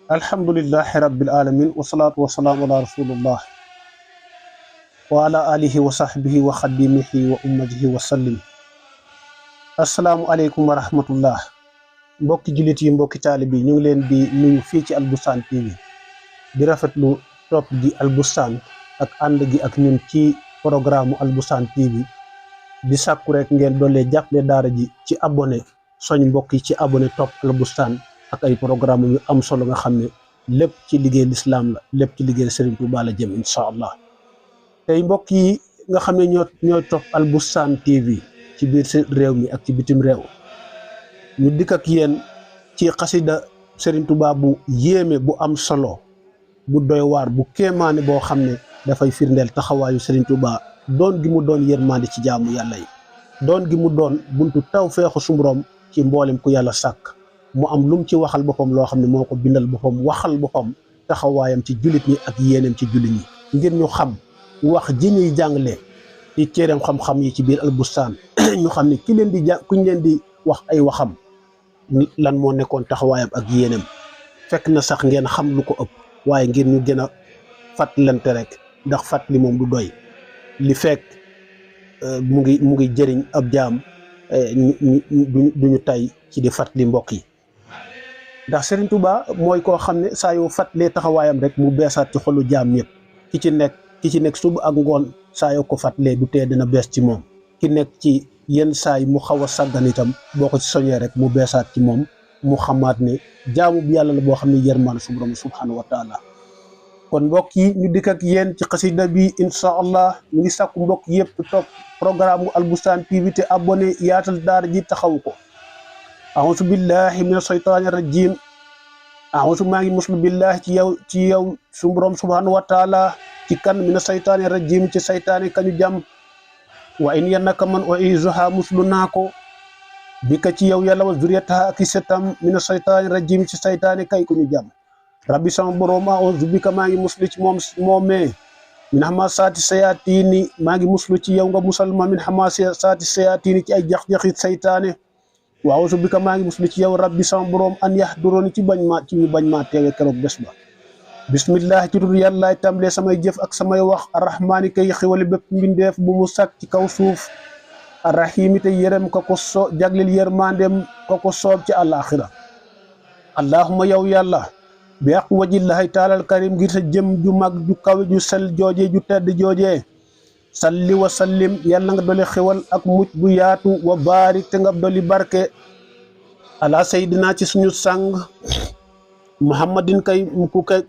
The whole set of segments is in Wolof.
alhamdulillahi rabbil alamin wasalaatu wasalaamu ala rasulillah wa ala alihi wa sahbihi wa xadimihi wa ummatihi wa sallim. asalaamualeykum wa rahmatullah. mbokki jullit yi, mbokki taalib yi, ñu ngi leen di nuyu fii ci Albustaan TV di rafetlu topp gi Albustaan ak ànd gi ak ñun ci programme Albustaan TV di sàkku rek ngeen doole jàppale daara ji ci abonné soñ mbokk yi ci abonné topp Albustaan ak ay programme yu am solo nga xam ne lépp ci liggéey lislaam la, lépp ci liggéey Serigne Touba la jëm incha allah. tey mbokk yi nga xam ne ñooy topp Albustaan TV ci biir réew mi ak ci bitim réew, ñu dikk ak yéen ci xasida Serigne Touba bu yéeme, bu am solo, bu doy waar, bu kéemaane boo xam ne dafay firndeel taxawaayu Serigne Touba doon gi mu doon yërmande ci jaamu yàlla yi, doon gi mu doon buntu taw feexu sumuroom ci mboolem ku yàlla sàkk. mu am lu mu ci waxal boppam loo xam ne moo ko bindal boppam, waxal boppam taxawaayam ci jullit ñi ak yéeneem ci jullit ñi, ngir ñu xam wax ji ñuy jàngale ci téereem xam-xam yi ci biir Albustaan ñu xam ne ki leen di kuñ leen di wax ay waxam lan moo nekkoon taxawaayam ak yéeneem. fekk na sax ngeen xam lu ko ëpp, waaye ngir ñu gën a fàttalante rek, ndax fàttali moom du doy li fekk mu ngi jëriñ ab jaam duñu tay ci di fàttali mbokk yi. ndax Serigne Touba mooy koo xam ne saa yoo fàttalee taxawaayam rek mu beesaat ci xolu jaam ñëpp. ki ci nekk suba ak ngoon saa yoo ko fàttalee du tee dina bees ci moom. ki nekk ci yenn saa yi mu xaw a sàggan itam boo ko ci soñee rek mu beesaat ci moom, mu xamaat ne jaamu bu yàlla la boo xam ne yërmaan su borom subhanahu wa taala. kon mbokk yi ñu dikk ak yéen ci xasida bi incha allah. ñu ngi sàkku mbokk yëpp topp programme Albustaan TV te abonné, yaatal daara ji taxaw ko. a'uuzu billahi mina shaytaani rajim. maa ngi muslu billahi ci yow su borom subhanahu wa taala ci kan mina shaytaani rajim, ci saytaane kañu jàmm. wa in yannaka man u'iizuha muslu naa ko bi ka ci yow yàlla wa zuriyataha ak setam mina shaytaani rajim, ci saytaane kay ku ñu jàmm. rabbi sama borom a'uuzu bika maa ngi muslu ci moomee min hamasaati sayaatiini, maa ngi muslu ci yow nga musal ma min hamasaati sayaatiini ci ay jax-jaxi saytaane. waaw su bi ka maa ngi muslu ci yow rabbi sama borom an yahdurooni ci ñu bañ maa teewe keroog bés ba. bismillah ci tur yàllaay tàmbalee samay jëf ak samay wax. arrahmaani kay xéwale bépp mbindeef bu mu sàkk ci kaw suuf. arrahimi te yërëm ko jagleel yërmandeem ko soob ci àllaaxira. allahumma yow yàlla bi ak wajillahi taalal karim, ngir sa jëm ju mag ju kawe ju sel jooje ju tedd jooje. salli wa sallim, yàlla nga doli xewal ak mucc bu yaatu, wa baarik te nga doli barke ala sayyidina ci suñu sang muhammadin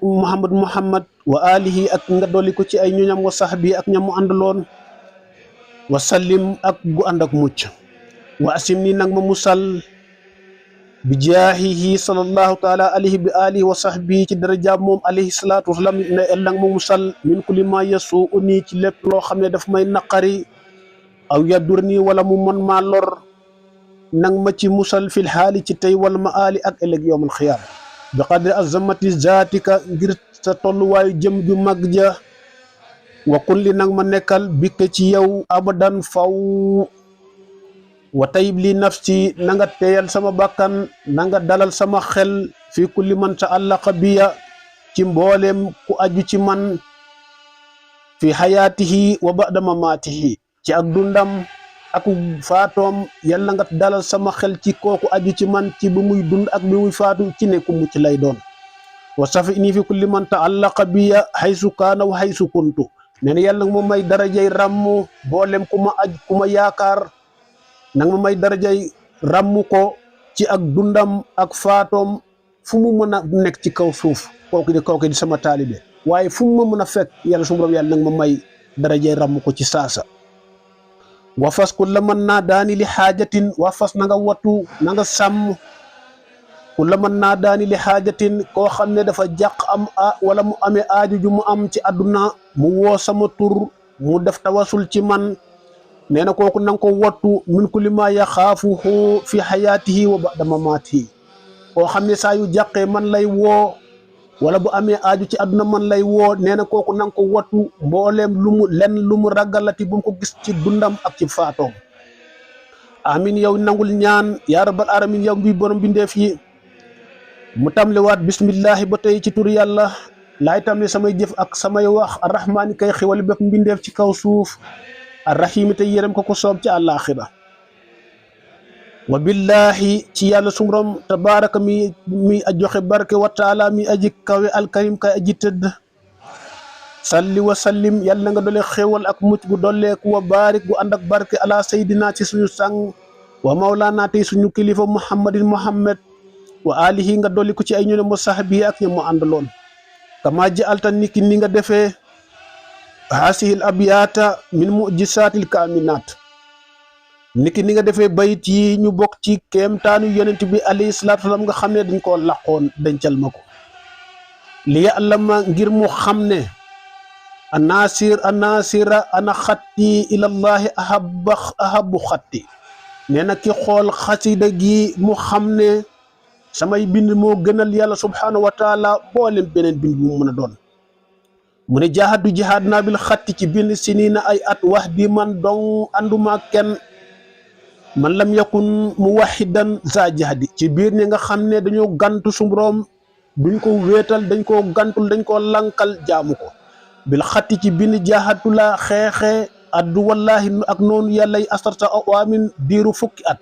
muhammad wa alihi, ak nga doli ko ci ay ñoñam, wa sahbi ak ñamu àndaloon, wa sallim ak gu ànd ak mucc. wa asim ni nag ma musal bi jaahihi sallallahu taala alayhi bi alihi wa sahbi, ci darajaam moom alayhi salaatu wasalaam ne nag ma musal min kulli ma yasu uni, ci lépp loo xam ne daf may naqari, aw yaddur nii wala mu mën maa lor. nang ma ci musal fil xaali ci tey wala ma aali ak ëllëg yowmal xiyaam. bi qadri azamati zaatika, ngir sa tolluwaayu jëm ju mag ja. wa kulli nang ma nekkal bikk ci yow abadan faw. wa tayib li nafsi, na nga teeyal sama bakkan, na nga dalal sama xel fi kulli man ta'allaqa biya, ci mbooleem ku aju ci man, fi xayaatihi wa ba'da mamaatihi, ci ak dundam ak faatoom. yàlla nga dalal sama xel ci kooku aju ci man, ci bi muy dund ak bi muy faatu, ci ne ku mucc lay doon. wa safini fi kulli man ta'allaqa biya haysu kaana wa haysu kuntu, nee na yàlla nga ma may darajay ràmm mboolem ku ma yaakaar. nang ma may darajay ràmm ko ci ak dundam ak faatoom, fu mu mën a nekk ci kaw suuf. kooku di sama taalibe, waaye fu mu ma mën a fekk yàlla su borom yàlla nang ma may darajay ràmm ko ci saasa. wa fas ku la mën naa daani li xaajatin, wa fas na nga wattu na nga sàmm ku la mën naa daani li xaajatin, koo xam ne dafa jàq wala mu amee aaju ju mu am ci àdduna, mu woo sama tur, mu def tawasul ci man. nee na kooku na nga ko wattu min kulli ma yaxaafuhu fi xayaatihi wa ba'da mamaatihi, koo xam ne saa yu jàqee man lay woo, wala bu amee aaju ci àdduna man lay woo. nee na kooku na nga ko wattu mbooleem lu mu ragalati bu mu ko gis ci dundam ak ci faatoom. amin yow nangul ñaan yaa rabbal alamin, yow bi borom bindeef yi. mu tamliwaat bismillahi ba tey ci tur yàlla laay tamli samay jëf ak samay wax arrahmaani kay xiwali bépp mbindeef ci kaw suuf arrahimi te yërëm ko soob ci àllaaxira wa billahi ci yàlla sumrom tabaraka mi a joxe barke wa taala mi aji kawe alkarim kay aji tëdd salli wa sallim yàlla nga dole xéewal ak mucc gu dolleeku wa barik gu ànd ak barke ala saydina ci suñu sang wa mawlana tey suñu kilifa muhammadin muhammad wa alihi nga dolli ko ci ay ñune mo sahbi ak ña mu àndaloon kama ja'alta niki ni nga defee hasihil abiyata min mujisatil kaminat niki ni nga defee bayit yi ñu bokk ci kéemtaanu yonent bi alayhi salaatu salaam nga xam ne dañ koo laqoon dencal ma ko li yàlla ma ngir mu xam ne anasira ana xatti ilallahi ahabu xatti nee na ki xool xasida gi mu xam ne samay bind moo gënal yàlla subhanahu wa taala boolem beneen bind mu mën a doon mu ne jaahadu jihaad naa bil xatti ci bind si nii na ay at wax di man dong anduma kenn man lam yakun muwahidan za jahdi ci biir ñi nga xam ne dañoo gantu sumbroom duñ ko wéetal dañ koo gantul dañ koo lankal jaamu ko bil xatti ci bind jaahatu la xeexe addu wallahi ak noonu yàlla yi astarta awaamin diiru fukki at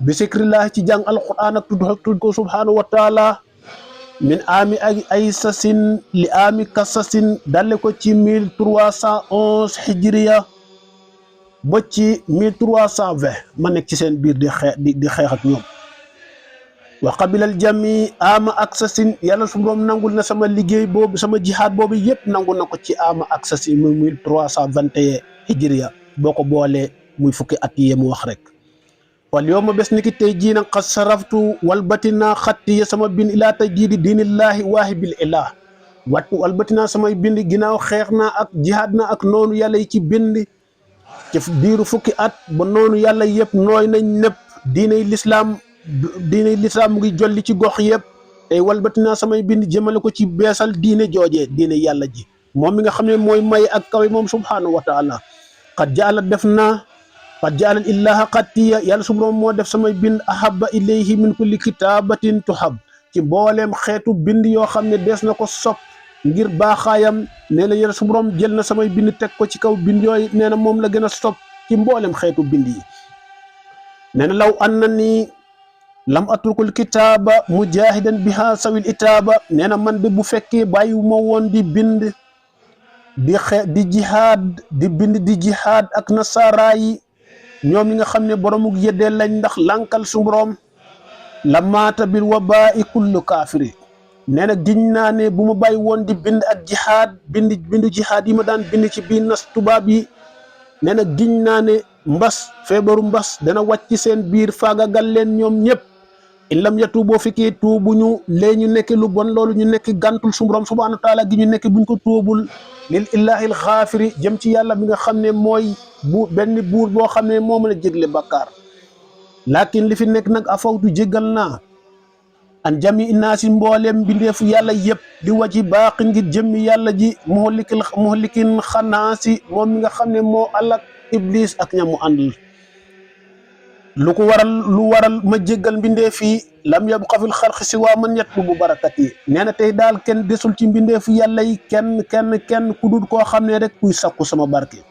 bi sikrillahi ci jàng alquran ak tudd ko subhanahu wa taala min ami ay sasin li ami kasasin dale ko ci 1311 hijriya ba ci 1320 ma nekk ci seen biir di xeex ak ñoom wa qabilal jami ama aksasin yàlla su borom nangul na sama liggéey boobu sama jihaad boobu yëpp nangu na ko ci ama aksasin muy 1321 hijriya boo ko boolee muy fukki at yi mu wax rek wal yow ma bés ni ki tey jii nag xas saraftu walbatina xatti sama bind ilaa tey jii di diinillahi waahibil ilah wattu walbatina samay bind ginnaaw xeex naa ak jihaad naa ak noonu yàlla yi ci bind ci diiru fukki at ba noonu yàlla yëpp nooy nañ népp diiney lislaam mu ngi jolli ci gox yëpp tey walbatina samay bind jëmale ko ci beesal diine joojee diine yàlla ji moom mi nga xam ne mooy may ak kawe moom subhanahu wa taala qad jaala def na qad jaala illaha xattiya yàlla su borom moo def samay bind ahaba ilayhi min kulli kitaabatin tuhab ci mbooleem xeetu bind yoo xam ne dees na ko sopp ngir baaxaayam nee na yàlla su borom jël na samay bind teg ko ci kaw bind yooyu nee na moom la gën a sopp ci mbooleem xeetu bind yi nee na law anna ni lam atrukul kitaaba mujahidan biha sawil itaaba nee na man de bu fekkee bàyyiwu ma woon di bind di jihaad di bind di jihaad ak nasaara yi ñoom ñi nga xam ne boromuk yeddee lañ ndax lankal su borom la maata bil wabaa'i kullu kaafiri nee na giñ naa ne bu ma bàyyi woon di bind ak jihaad bindu jihaad yi ma daan bind ci biir nas tubaab yi nee na giñ naa ne feebaru mbas dana wàcc seen biir faagagal leen ñoom ñëpp in lam yatu boo fekkee tuubuñu lee ñu nekk lu bon loolu ñu nekk gantul su borom subhanahu wa taala gi ñu nekk buñ ko tuubul lil illahil xaafiri jëm ci yàlla bi nga xam ne mooy benn buur boo xam ne moo mën a jégle bakkaar lakin li fi nekk nag afawtu jégal naa an jami innaasi mbooleem mbindeefu yàlla yëpp di waji baaqi ngir jëmmi yàlla ji muhlikin xanaasi moom mi nga xam ne moo alak iblis ak ñamu àndal lu waral ma jéggal mbindeef yi lam yabqa fil xalqi si waa man yatlubu barakat yi nee na tey daal kenn desul ci mbindeefu yàlla yi kenn ku dul koo xam ne rek kuy sakku sama barke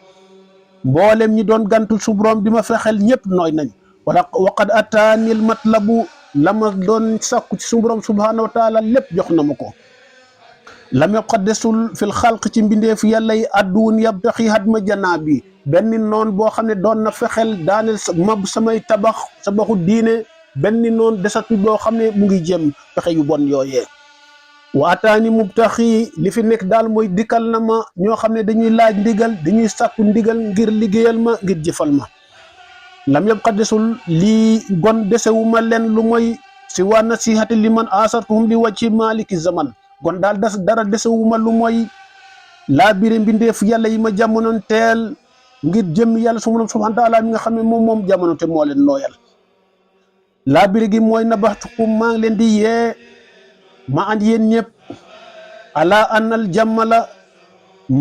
mboolem ñi doon gantul su borom di ma fexel ñëpp nooy nañ wala waqad ataanil matlabu la ma doon sakku ci su borom subhanahu wa taala lépp jox na ma ko lam yabqa desul fil xalq ci mbindeefu yàlla yi adduun yabtaxi hadma janaabi benn noon boo xam ne doon na fexel daaneel mab samay tabaxu diine benn noon desatu boo xam ne mu ngi jëm pexe yu bon yooyee wa ataani mubtaxi li fi nekk daal mooy dikkal na ma ñoo xam ne dañuy laaj ndigal dañuy sàkku ndigal ngir liggéeyal ma ngir jëfal ma lam yabqa desul lii gon desewu ma leen lu mooy si waa nasihati li man asartuhum li wàcci maliki zaman gon daal dara desewu ma lu mooy laa biri mbindeef yàlla yi ma jamonoon teel ngir jëm yàlla subhanahu wa taala mi nga xam ne moom jamono te moo leen nooyal laa biri gi mooy nabaxtukum maa ngi leen di yee ma and yéen ñëpp ala annal jammala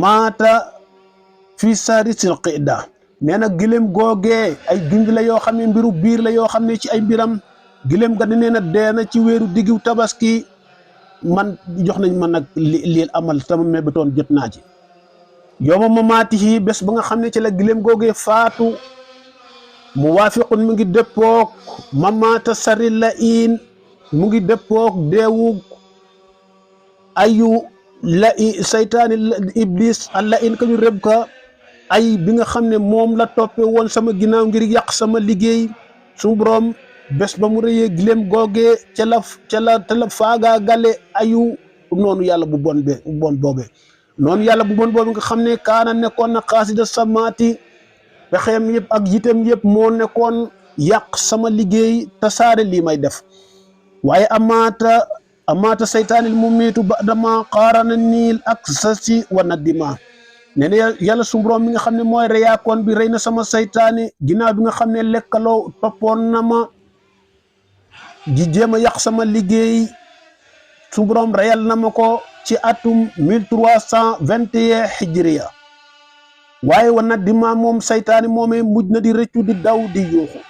maata fi saari silqida nee na gilem googee ay junj la yoo xam ne mbiru biir la yoo xam ne ci ay mbiram gilem ga nee na dee na ci weeru diggu tabaski man jox nañ ma nag li amal sama mébétoon jot naa ci yowma mamaatihi bés ba nga xam ne ci la gileem googee faatu mu waafiqun mu ngi dëppoog mamaata sari la in mu ngi dëppoog deewug ayu la saytaani iblis alla in ka ñu rëb ka ay bi nga xam ne moom la toppe woon sama ginnaaw ngir yàq sama liggéey suñu borom bés ba mu rëyee gileem googee ca la faagaa gale ayu noonu yàlla bu bon boobee noonu yàlla bu bon boobu nga xam ne kaana nekkoon na xaasida samaati pexeem yëpp ak yitam yëpp moo nekkoon yàq sama liggéey tasaare lii may def waaye amaata saytaanil mu miitu ba dama xaarana niil ak sasi wa nadima nee na yàlla suñu borom mi nga xam ne mooy reyaakoon bi rey na sama saytaani ginnaaw bi nga xam ne lekkaloo toppoon na ma di jéem a yàq sama liggéey suñu borom reyal na ma ko ci atum 1321 hijriya waaye wa nadima moom saytaani moomee mujj na di rëccu di daw di yuuxu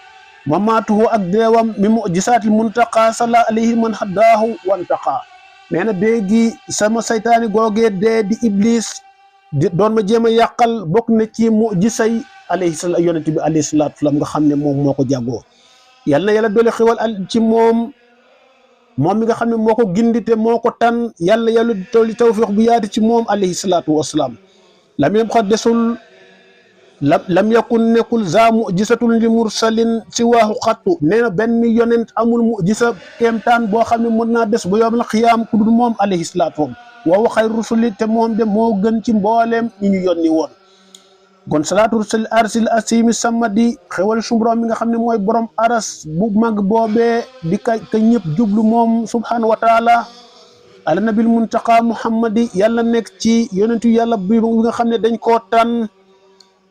mamaatuhu ak deewam mi mu'jizaatil muntaqa salla alayhi man haddaahu wantaqa nee na déegi sama saytaani googee dee di iblis doon ma jéem a yàqal bokk na ci mu'jizay alayhi salaam yonent bi alayhi salaatu salaam nga xam ne moom moo ko jàggoo yal na yàlla doole xewal ci moom mi nga xam ne moo ko gindi te moo ko tan yàlla tolli tawfiq bu yaati ci moom alayhi salaatu wasalaam lam yabqa desul lam yakun nekkul za mu'jizatun li mursalin si waaxu xattu nee na benn yonent amul mu'jiza kéemtaan boo xam ne mën naa des bu yawmal xiyaam ku dul moom alayhi salaatu wa xayru rusuli te moom de moo gën ci mbooleem ñi ñu yónni woon kon salaatu rusul arsil asimi samadi xewal sumbrom mi nga xam ne mooy borom aras bu mag boobee di ka ñëpp jublu moom subhanahu wa taala ala nabil muntaqa muhammadi yàlla nekk ci yonentu yàlla bi nga xam ne dañ koo tànn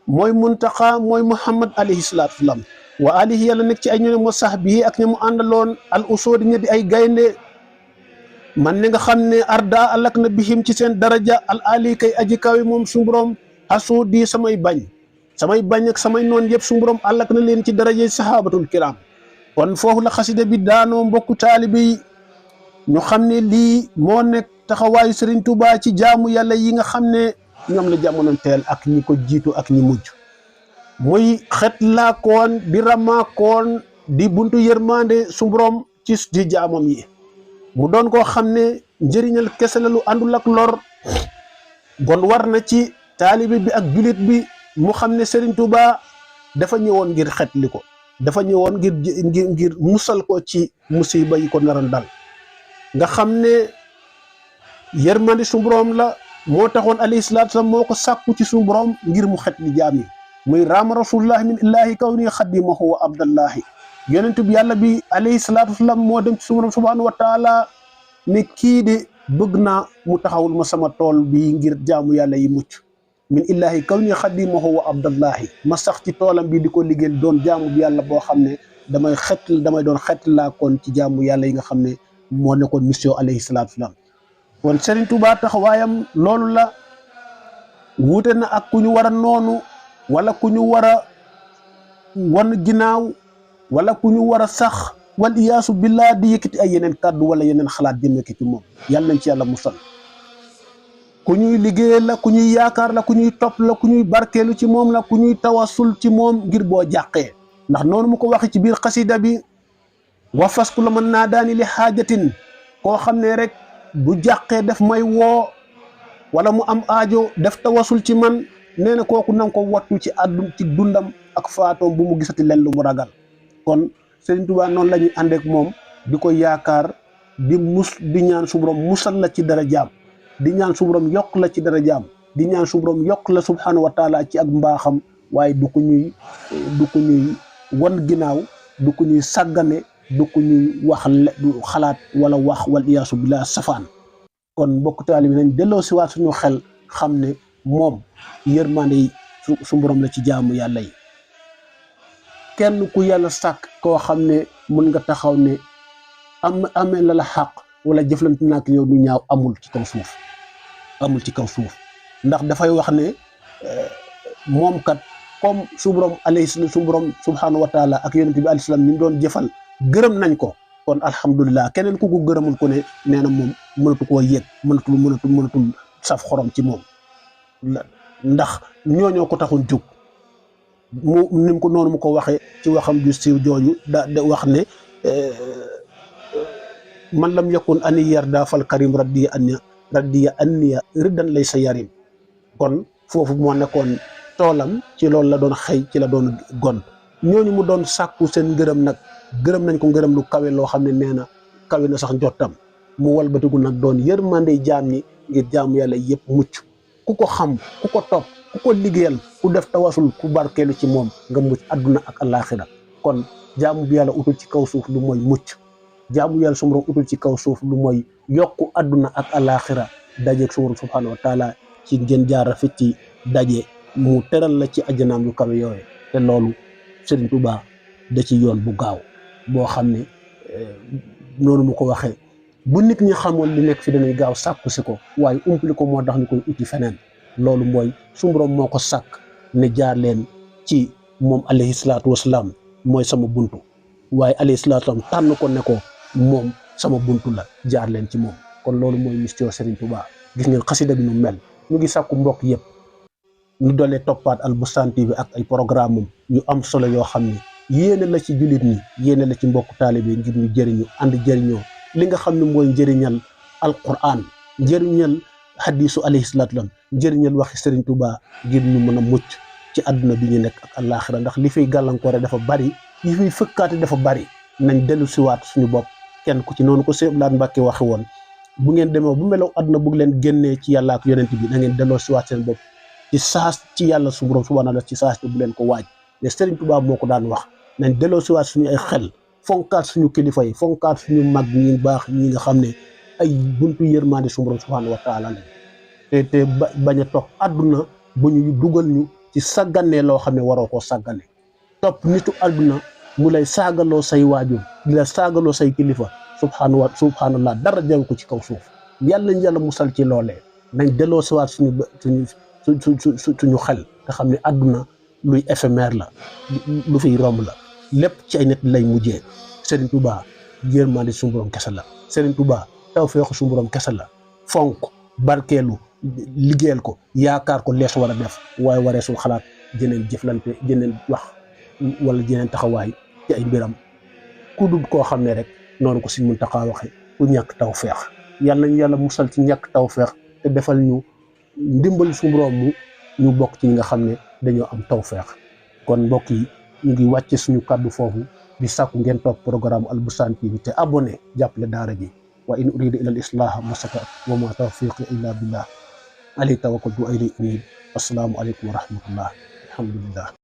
mooy muntaqa mooy muhammad alayhi salaatu wasalaam wa alihi yàlla nekk ci ay ñoom wa sahbihi ak ña mu àndaloon al usoodi ña di ay gaynde man ne nga xam ne arda alak na bihim ci seen daraja al ali kay aji kawi moom suñu borom asu di samay bañ ak samay noon yëpp suñu borom alak na leen ci daraja sahabatul kiram kon foofu la xasida bi daanoo mbokku taalibe yi ñu xam ne lii moo nekk taxawaayu Serigne Touba ci jaamu yàlla yi nga xam ne ñoom la jamonoon teel ak ñi ko jiitu ak ñi mujj muy xet laakoon di ramaakoon di buntu yërmande suñu borom ci jaamam yi mu doon koo xam ne njëriñal kese la lu àndul ak lor bon war na ci taalibe bi ak julit bi mu xam ne Serigne Touba dafa ñëwoon ngir xetli ko dafa ñëwoon ngir musal ko ci musiba yi ko naroon dal nga xam ne yërmande suñu borom la moo taxoon alayhi salaatu salaam moo ko sàkku ci suñu borom ngir mu xetli jaam yi muy raama rasulullahi min illahi kawni xadimahu wa abdallahi yonent bi yàlla bi alayhi salaatu wasalaam moo dem ci suñu subhanahu wa taala ne kii de bëgg naa mu taxawul ma sama tool bi ngir jaamu yàlla yi mucc min illahi kawni xadimahu wa abdallahi ma sax ci toolam bi di ko liggéeyal doon jaamu bi yàlla boo xam ne damay doon xet laa kon ci jaamu yàlla yi nga xam ne moo nekkoon mission alayhi salaatu wasalaam kon Serigne Touba taxawaayam loolu la wuute na ak ku ñu war a noonu wala ku ñu war a wan ginnaaw wala ku ñu war a sax wal iyaasu billah di yëkkati ay yeneen kàddu wala yeneen xalaat jëmee ci moom yàlla nañ ci yàlla musal ku ñuy liggéeyal la ku ñuy yaakaar la ku ñuy topp la ku ñuy barkeelu ci moom la ku ñuy tawasul ci moom ngir boo jàqee ndax noonu mu ko waxee ci biir xasida bi wa fasku la mën naa daani li xaajatin koo xam ne rek bu jàqee def may woo wala mu am aajo def tawasul ci man nee na kooku nanga ko wattu ci ci dundam ak faatoom bu mu gisati len lu mu ragal kon Serigne Touba noonu la ñuy àndeek moom di ko yaakaar di ñaan su borom musal la ci dara jaam di ñaan su borom yokk la ci dara jaam di ñaan su borom yokk la subhanahu wa taala ci ak mbaaxam waaye du ko ñuy wan ginnaaw du ko ñuy sàggane du ko ñuy wax xalaat wala wax wal iyaasu billah safaan kon mbokk taalibe nañ delloo si waat suñu xel xam ne moom yërmande yi su borom la ci jaamu yàlla yi kenn ku yàlla sàkk koo xam ne mën nga taxaw ne amee la xaq wala jëflante naak yow du ñaaw amul ci kaw suuf ndax dafay wax ne moom kat comme su borom subhanahu wa taala ak yonent bi alayhi salaam ni doon jëfal gërëm nañ ko kon alhamdulilah keneen ku ko gërëmul ko ne nee na moom mënatu koo yëg mënatul saf xorom ci moom ndax ñooñoo ko taxul jóg mu nim ko noonu mu ko waxee ci waxam ju siiw jooju da wax ne man lam yakun ani yarda fal karim raddiya anniya riddan lay sa yarim kon foofu moo nekkoon toolam ci loolu la doon xëy ci la doon gon ñooñu mu doon sàkku seen ngërëm nag gërëm nañ ko ngërëm lu kawe loo xam ne nee na kawe na sax njottam mu walbatiku nag doon yërmande jaam ñi ngir jaamu yàlla yëpp mucc ku ko xam ku ko topp ku ko liggéeyal ku def tawasul ku barkeelu ci moom nga mucc àdduna ak alaaxira kon jaamu bi yàlla utul ci kaw suuf lu mooy mucc jaamu yàlla sunu borom utul ci kaw suuf lu mooy yokku àdduna ak alaaxira dajeeg sunu borom subhaanahu wa taala ci ngeen jaar rafet ci daje mu teral la ci ajjanaam yu kawe yooyu te loolu Serigne Touba da ci yoon bu gaaw boo xam ne noonu mu ko waxee bu nit ñi xamoon li nekk fi danañ gaaw sàkku si ko waaye umpli ko moo tax ñu koy uti feneen loolu mooy suñu borom moo ko sàkk ne jaar leen ci moom alayhi salaatu wasalaam mooy sama buntu waaye alayhi salaatu wasalaam tànn ko ne ko moom sama buntu la jaar leen ci moom kon loolu mooy mission Serigne Touba gis ngeen xasida bi nu mel ñu ngi sàkku mbokk yëpp ñu dolee toppaat Albustaan TV ak ay programme yu am solo yoo xam ne yéene la ci jullit ñi yéene la ci mbokk taalibe ngir ñu jëriñu ànd jëriñoo li nga xam ne mooy njëriñal alquran njëriñal hadisu alayhi salaatu salaam njëriñal waxi Serigne Touba ngir ñu mën a mucc ci àdduna bi ñu nekk ak àllaaxira ndax li fiy gàllankoore dafa bari li fiy fëkkaate dafa bari nañ dellu siwaat suñu bopp kenn ku ci noonu ko Sëñ Abdou Mbàkke waxe woon bu ngeen demee bu melaw àdduna bëgg leen génnee ci yàlla ak yonent bi da ngeen delloo siwaat seen bopp ci saas ci yàlla su borom subhaanahu wa taala ci saas te bu leen ko waaj te Serigne Touba moo ko daan wax nañ delloo siwaat suñu ay xel fonkaat suñu kilifa yi fonkaat suñu mag ñi baax ñi nga xam ne ay buntu yërmande su borom subhaanahu wa taala lañ te bañ a topp àdduna bu ñu dugal ñu ci sàgganee loo xam ne waroo koo sàggane topp nitu àdduna mu lay saagaloo say waajur di la saagaloo say kilifa subhaanallah dara jaw ko ci kaw suuf yàlla ñu yàlla musal ci loolee nañ delloo siwaat suñu xel te xam ne àdduna luy éphémère la lu fiy romb la lépp ci ay nit lay mujjee Serigne Touba yërmande suñu borom kese la Serigne Touba tawfeexu suñu borom kese la fonk barkeelu liggéeyal ko yaakaar ko lees war a def waaye waree sul xalaat jeneen jëflante jeneen wax wala jeneen taxawaay ci ay mbiram ku dul koo xam ne rek noonu ko Sëriñ Muntaxa waxe ku ñàkk tawfeex yàlla nañu yàlla musal ci ñàkk tawfeex te defal ñu ndimbal suñu borom mu ñu bokk ci ñi nga xam ne dañoo am tawfeex kon mbokk yi ñu ngi wàcce suñu kàddu foofu di sàkku ngeen topp programme Albustaan TV te abonné jàppale daara ji wa in urida ila al islaha masata wa ma tawfiqi illa billah alayhi tawakkaltu wa ilayhi unib assalaamu aleykum wa rahmatullah alhamdulillah